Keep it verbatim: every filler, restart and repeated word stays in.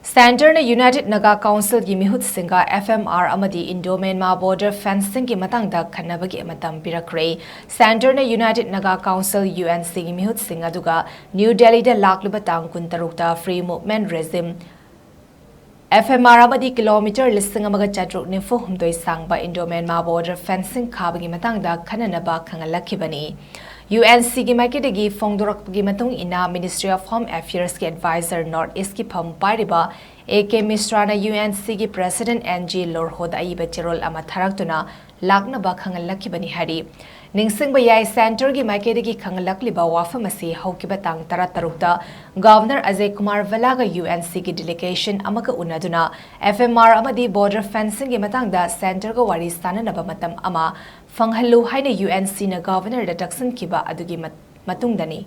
ꯁꯦꯟꯇꯔꯅ ꯌꯨꯅꯥꯏꯇꯦꯗ ꯅꯥꯒꯥ ꯀꯥꯎꯟꯁꯤꯜꯒꯤ ꯃꯤꯍꯨꯠꯁꯤꯡꯒ ꯑꯦꯐ ꯑꯦꯝ ꯑꯥꯔ ꯑꯃꯗꯤ ꯏꯟꯗꯣ ꯃ꯭ꯌꯥꯟꯃꯥꯔ ꯕꯣꯔꯗꯔ ꯐꯦꯟꯁꯤꯡꯒꯤ ꯃꯇꯥꯡꯗ ꯈꯟꯅꯕꯒꯤ ꯃꯇꯝ ꯄꯤꯔꯛꯈ꯭ꯔꯦ꯫ ꯁꯦꯟꯇꯔꯅ united Naga council, U N ꯁꯤꯒꯤ ꯃꯤꯍꯨꯠꯁꯤꯡ ꯑꯗꯨꯒ ꯅ꯭ꯌꯨ ꯗꯦꯜꯂꯤꯗ ꯂꯥꯛꯂꯤꯕ ꯇꯥꯡ ꯀꯨꯟꯇꯔꯨꯛꯇ free movement regime, F M R ꯑꯃꯗꯤ ꯀꯤꯂꯣꯃꯤꯇꯔ ꯂꯤꯁꯤꯡ ꯑꯃꯒ ꯆꯥꯇ꯭ꯔꯨꯛ ꯅꯤꯐꯨ ꯍꯨꯝꯗꯣꯏ ꯁꯥꯡꯕ ꯏꯟꯗꯣ ꯃ꯭ꯌꯥꯟꯃꯥꯔ ꯕꯣꯔꯗꯔ ꯐꯦꯟꯁꯤꯡ ꯈꯥꯕꯒꯤ ꯃꯇꯥꯡꯗ ꯈꯟꯅꯅꯕ ꯈꯪꯍꯜꯂꯛꯈꯤꯕꯅꯤ꯫ ꯌꯨ ꯑꯦꯟ ꯁꯤꯒꯤ ꯃꯥꯏꯀꯩꯗꯒꯤ ꯐꯣꯡꯗꯣꯔꯛꯄꯒꯤ ꯃꯇꯨꯡ ꯏꯟꯅ, ꯃꯤꯅꯤꯁꯇ꯭ꯔꯤ ꯑꯣꯐ ꯍꯣꯝ ꯑꯦꯐꯤꯌꯔꯁꯀꯤ ꯑꯦꯗꯚꯥꯏꯖꯔ ꯅꯣꯔꯠ ꯏꯁ꯭ꯠꯀꯤ ꯐꯝ ꯄꯥꯏꯔꯤꯕ ꯑꯦ ꯀꯦ ꯃꯤꯁ꯭ꯔꯥꯅ ꯌꯨ ꯑꯦꯟ ꯁꯤꯒꯤ ꯄ꯭ꯔꯦꯁꯤꯗꯦꯟꯠ ꯑꯦꯟ ꯖꯤ ꯂꯣꯔꯍꯣꯗ ꯑꯏꯕ ꯆꯦꯔꯣꯜ ꯑꯃ ꯊꯥꯔꯛꯇꯨꯅ ꯂꯥꯛꯅꯕ ꯈꯪꯍꯜꯂꯛꯈꯤꯕꯅꯤ ꯍꯥꯏꯔꯤ꯫ ꯅꯤꯡꯁꯤꯡꯕ ꯌꯥꯏ, ꯁꯦꯟꯇꯔꯒꯤ ꯃꯥꯏꯀꯩꯗꯒꯤ ꯈꯪꯍꯜꯂꯛꯂꯤꯕ ꯋꯥꯐꯝ ꯑꯁꯤ ꯍꯧꯈꯤꯕ ꯇꯥꯡ ꯇꯔꯥꯇꯔꯨꯛꯇ governor Ajay Kumar ꯚꯜꯂꯥꯒ U N ꯁꯤꯒꯤ ꯗꯦꯂꯤꯒꯦꯁꯟ ꯑꯃꯒ ꯎꯅꯗꯨꯅ ꯑꯦꯐ ꯑꯦꯝ ꯑꯥꯔ ꯑꯃꯗꯤ ꯕꯣꯔꯗꯔ ꯐꯦꯟꯁꯤꯡꯒꯤ ꯃꯇꯥꯡꯗ ꯁꯦꯟꯇꯔꯒ ꯋꯥꯔꯤ ꯁꯥꯅꯅꯕ ꯃꯇꯝ ꯑꯃ ꯐꯪꯍꯜꯂꯨ ꯍꯥꯏꯅ ꯌꯨ ꯑꯦꯟ ꯁꯤꯅ ꯒꯚꯔꯅꯔꯗ ꯇꯛꯁꯤꯟꯈꯤꯕ ꯑꯗꯨꯒꯤ ꯃꯠ-, ꯃꯇꯨꯡꯗꯅꯤ꯫